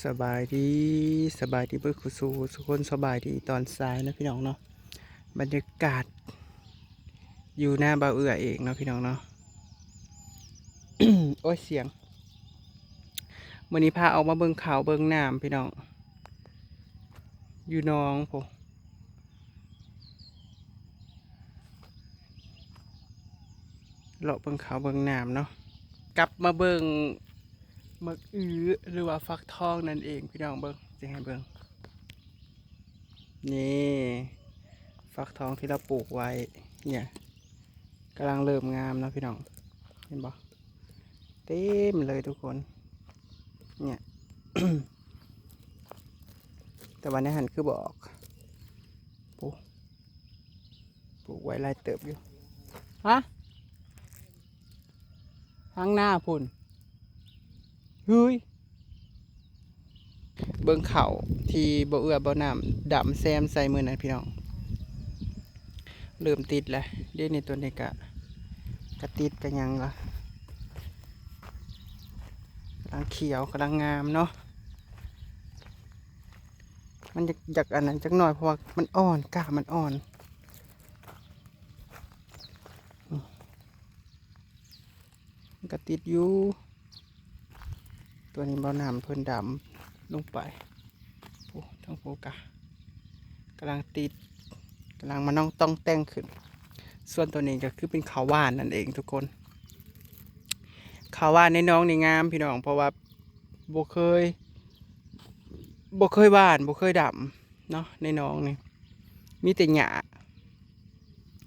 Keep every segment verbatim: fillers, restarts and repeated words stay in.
สบายดี สบายดีเบิดคู่สู่สู่คน สบายดีตอนสายนะพี่น้องเนาะ บรรยากาศอยู่หน้าบ่าวเอื้อเองเนาะพี่น้องเนาะ โอ้ย เสียง มื้อนี้พาออกมาเบิ่งข้าวเบิ่งน้ำพี่น้อง อยู่หนองพุ้น เลาะเบิ่งข้าวเบิ่งน้ำเนาะ กลับมาเบิ่งหมากอื้อหรือว่าฟักทองนั่นเองพี่น้อง เบิ่ง สิให้เบิ่ง นี่ ฟักทองที่เราปลูกไว้ เนี่ย กำลังเริ่มงามเนาะพี่น้อง เห็นบ่ เต็มเลยทุกคน เนี่ย แต่ว่าในหั่นคือบ่ออก ปลูก ปลูกไว้หลายเติบอยู่ ฮะ ทางหน้าพุ้น เฮ้ย เบิ่งข้าวที่บ่าวเอื้อบ่าวน้ำดำแซมใส่มื้อนั้นพี่น้อง เริ่มติดแล้ว เดี๋ยวนี้ตัวนี้กะ กะติดกะหยังละ กำลังเขียว กำลังงามเนาะ มันอยาก อยากอันนั้นจักหน่อย เพราะว่ามันอ่อน ก้ามันอ่อน อืม มันกะติดอยู่ ตัวนี้บ่าวน้ำเพิ่นดำลงไป โอ้ ทั้งโฟกัส กำลังติด กำลังมาน้องต้องแต่งขึ้น ส่วนตัวนี้ก็คือเป็นข้าวหว่านนั่นเองทุกคน ข้าวหว่านในหนองนี่งามพี่น้อง เพราะว่าบ่เคย บ่เคยหว่าน บ่เคยดำเนาะ ในหนองนี่ มีแต่หญ้า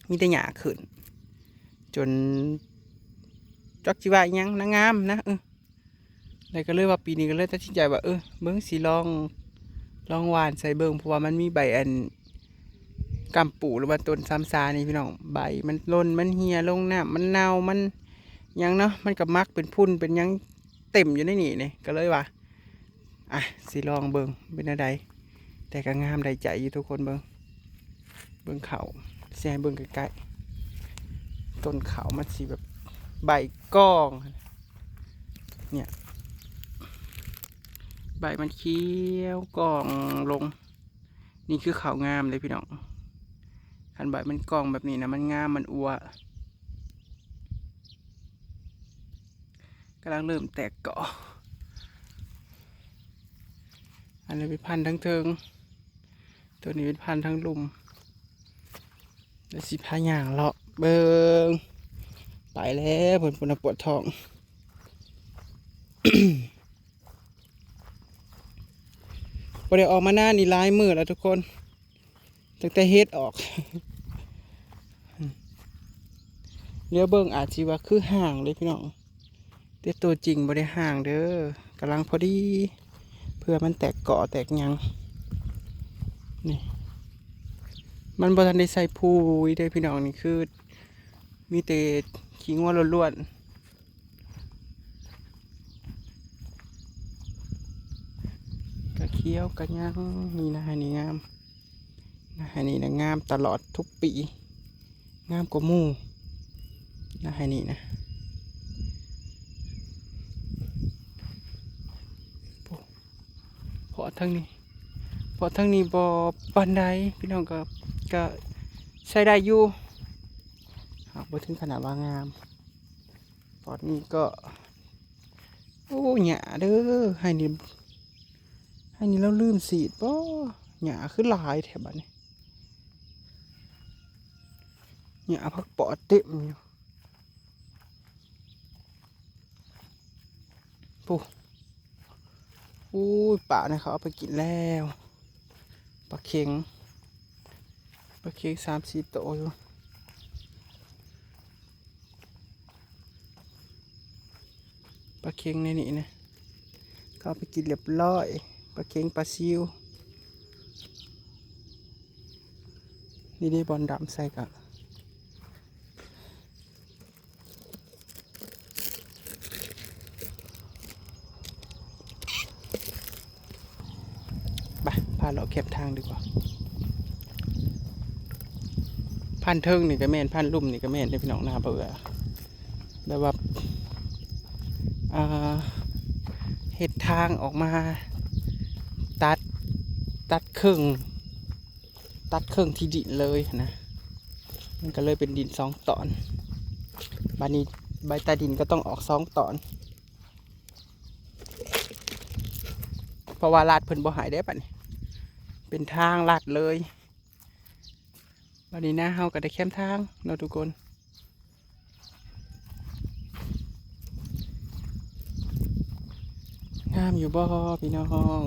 มีแต่หญ้าขึ้น จน จักสิว่าอิหยังนะ งามนะ เออ แล้วก็เลยว่าปีนี้ก็เลยตัดสินใจว่า เออ เบิ่งสิลอง ลองหว่านใส่เบิ่ง เพราะว่ามันมีใบอัน กำปูหรือว่าต้นซำซานี่พี่น้อง ใบมันหล่น มันเหี่ยลง น้ำมันเน่า มันหยังเนาะ มันก็หมักเป็นฝุ่นเป็นหยังเต็มอยู่ในนี่นี่ ก็เลยว่า อ่ะ สิลองเบิ่งเป็นแนวใด แต่ก็งามได้ใจอยู่ทุกคน เบิ่ง เบิ่งข้าว สิให้เบิ่งใกล้ๆ ต้นข้าวมันสิแบบใบกอง เนี่ย ใบมันเขียวกองลง นี่คือข้าวงามเลยพี่น้อง คันใบมันกองแบบนี้นะ มันงาม มันอัว กำลังเริ่มแตกกอ อันนี้เป็นพันธุ์ทั้งเทิง ตัวนี้เป็นพันธุ์ทั้งลุ่ม แล้วสิพาย่างเลาะเบิ่ง ไปแล้ว เพิ่น เพิ่นปวดท้อง บ่ได้ออกมาหน้านี่หลายมื้อแล้วทุกคน ตั้งแต่เฮ็ดออก เดี๋ยวเบิ่งอาจสิว่าคือห่างเลยพี่น้อง แต่ตัวจริงบ่ได้ห่างเด้อ กำลังพอดี เพื่อมันแตกกอแตกหยัง นี่ มันบ่ทันได้ใส่ปุ๋ยเด้อพี่น้อง นี่คือ มีแต่ขี้งัวล้วนๆ กะเขียวกะหยัง นี่นะ ให้นี่งาม นะ ให้นี่นะ งามตลอดทุกปี งามกว่าหมู่ นะ ให้นี่นะ โอ้ เพาะทางนี้ เพาะทางนี้บ่ปานใด พี่น้องก็ ก็ใช้ได้อยู่ หากบ่ถึงขนาดว่างาม ตอนนี้ก็ โอ้ หญ้าเด้อ ให้นี่ ให้นี่เราลืมฉีดบ่ หญ้าคือหลายแท้บัดนี้ หญ้าผักปอดเต็มอยู่ ปู อู้ย ปลาเนี่ยเขาเอาไปกินแล้ว ปลาเข็ง ปลาเข็งสามสี่โตอยู่ ปลาเข็งในนี่นะ เขาเอาไปกินเรียบร้อย ปลาเข็ง ปลาซิว นี่ได้บอลดำใส่กะ ไป พาเลาะแคบทางดีกว่า พันเทิงนี่ก็แม่น พันลุ่มนี่ก็แม่นเด้อพี่น้อง นาบ่าวเอื้อ แบบว่า อ่า เฮ็ดทางออกมา ตัด ตัดครึ่ง ตัดครึ่งที่ดินเลยนะ มันก็เลยเป็นดินสองตอน บัดนี้ใบใต้ดินก็ต้องออกสองตอน เพราะว่าลาดเพิ่นบ่ให้ได้บัดนี้ เป็นทางลาดเลย บัดนี้นาเฮาก็ได้แคมทางเนาะทุกคน งามอยู่บ่พี่น้อง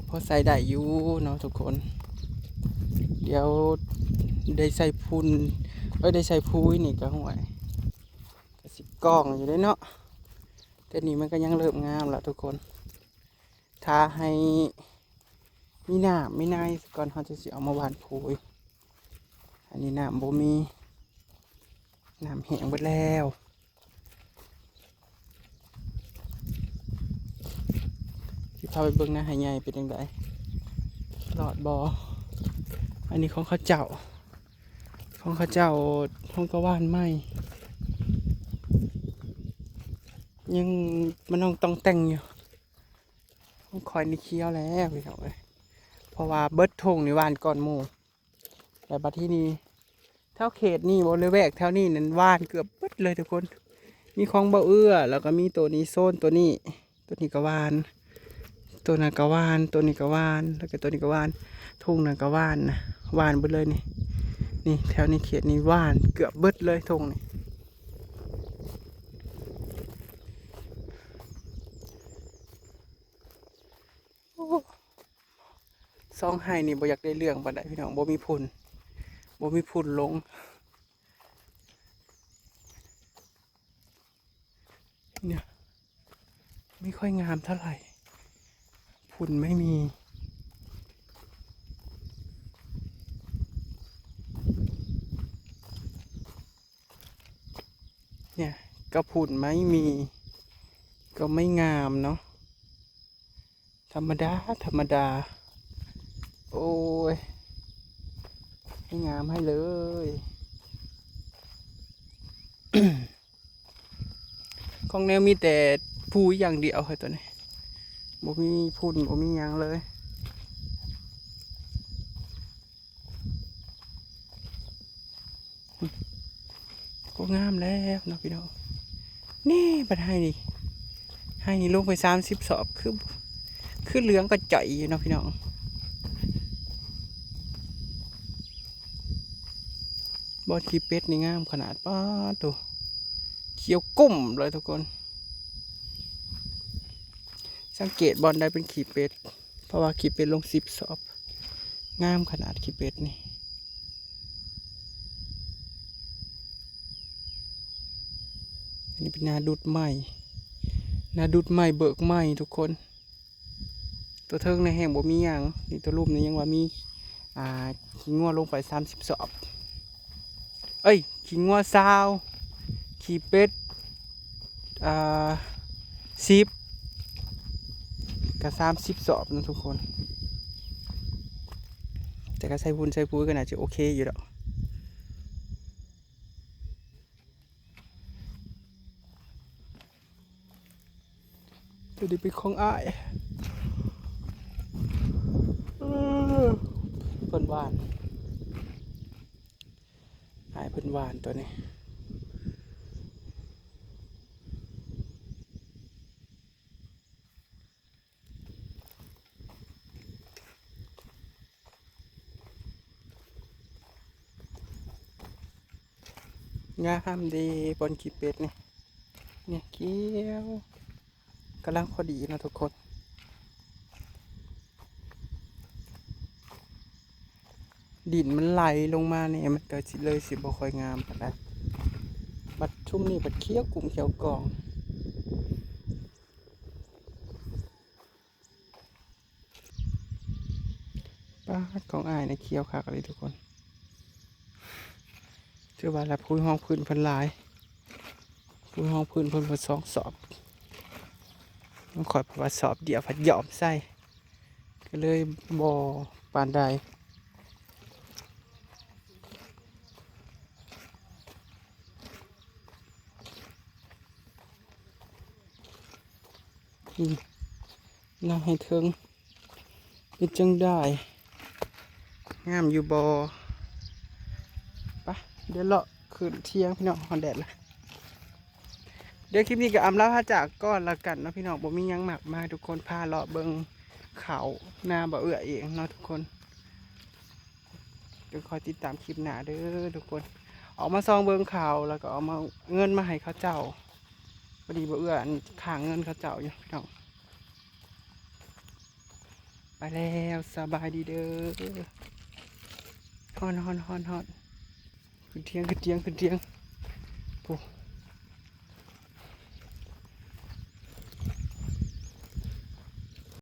พอใส่ได้อยู่เนาะทุกคน เดี๋ยวได้ใส่พุน เอ้ย ได้ใส่พุยนี่ก็ห่วย ก็สิกล้องอยู่เด้เนาะ แต่นี่มันก็ยังเริ่มงามละทุกคน ถ้าให้มีน้ำมีในก่อน เฮาจะสิเอามาหว่านพุย อันนี้น้ำบ่มี น้ำแห้งเบิดแล้ว สิพาไปเบิ่งนาไฮใหญ่เป็นจั่งใด รอดบ่ อันนี้ของเขาเจ้า ของเขาเจ้า ของกะหว่านใหม่ ยังมันต้องต้องแต่งอยู่ ของข้อยนี่เขียวแล้วพี่น้องเอ้ย เพราะว่าเบิดทงนี่หว่านก่อนหมู่ แล้วบัดที่นี่ แถวเขตนี่ บริเวณแถวนี้นั่นหว่านเกือบเบิดเลยทุกคน มีของบ่าวเอื้อ แล้วก็มีตัวนี้ โซนตัวนี้ ตัวนี้ก็หว่าน ตัวนั้นก็หว่าน ตัวนี้ก็หว่าน แล้วก็ตัวนี้ก็หว่าน ทงนั้นก็หว่านนะ หว่านเบิดเลยนี่ นี่แถวนี้เขตนี้หว่านเกือบเบิดเลยทงนี่ โอ้ สองไฮ่นี่บ่อยากได้เรื่องปานใดพี่น้อง บ่มีพุน บ่มีพุนลง เนี่ย ไม่ค่อยงามเท่าไหร่ พุนไม่มี เนี่ย ก็พุนไม่มี ก็ไม่งามเนาะ ธรรมดา ธรรมดา โอ้ย ไม่งามให้เลย ของแนวมีแต่พุยอย่างเดียวค่ะตัวนี้ บ่มีพุน บ่มีหยังเลย ก็งามแล้วเนาะพี่น้อง นี่บัดไฮ่นี่ ไฮ่นี่ลงไปสามสิบสอบ คือ คือเหลืองกระจ่อยอยู่เนาะพี่น้อง บ่อนขี้เป็ดนี่งามขนาด ป๊าดโต เขียวกุ้มเลยทุกคน สังเกตบ่อนใดเป็นขี้เป็ด เพราะว่าขี้เป็ดลงสิบสอบ งามขนาดขี้เป็ดนี่ อันนี้เป็นนาดุดใหม่ นาดุดใหม่เบิกใหม่ทุกคน ตัวเทิงในแห่งบ่มีหยัง นี่ตัวลุ่มนี่ยังว่ามี อ่า ขี้งัวลงไปสามสิบสอบ เอ้ย ขี้งัวซาว ขี้เป็ด อ่า สิบ ก็สามสิบสอบนะทุกคน แต่ก็ใส่พุนใส่พุยก็น่าจะโอเคอยู่ดอก ตัวนี้เป็นของอ้าย เออ เพิ่นหว่าน อ้ายเพิ่นหว่านตัวนี้ งามดีบ่อนขี้เป็ดนี่ เนี่ยเขียว กำลังพอดีเนาะทุกคน ดินมันไหลลงมาเนี่ย มันก็สิเลยสิบ่ค่อยงามปานใด บัดชุมนี่บัดเขียวกุ้มเขียวกอง ป๊าด ของอ้ายนะเขียวคักเลยทุกคน ถือว่าละพุยฮองพื้นเพิ่นหลาย พุยฮองพื้นเพิ่นเพิ่นสองสอบ ต้องคอยเพราะว่าสอบเดียวพัดยอมใส่ ก็เลยบ่ปานใด อืม นั่งให้เทิง เป็นจังได้ งามอยู่บ่ปะ เดี๋ยวเลาะขึ้นเถียงพี่น้อง ฮ้อนแดดละ เดี๋ยวคลิปนี้ก็อำลาพระจากก่อนละกันเนาะพี่น้อง บ่มีหยังมากมาย ทุกคนพาเลาะเบิ่งเขาวนาบ่าวเอื้อเองเนาะทุกคน เดี๋ยวคอยติดตามคลิปหน้าเด้อทุกคน ออกมาซองเบิ่งเขาวแล้วก็เอามาเงินมาให้เขาเจ้า พอดีบ่าวเอื้ออันค้างเงินเขาเจ้าอยู่พี่น้อง ไปแล้ว สบายดีเด้อ ฮ้อนฮ้อนฮ้อนฮ้อน ขึ้นเถียง ขึ้นเถียง ขึ้นเถียง โอ้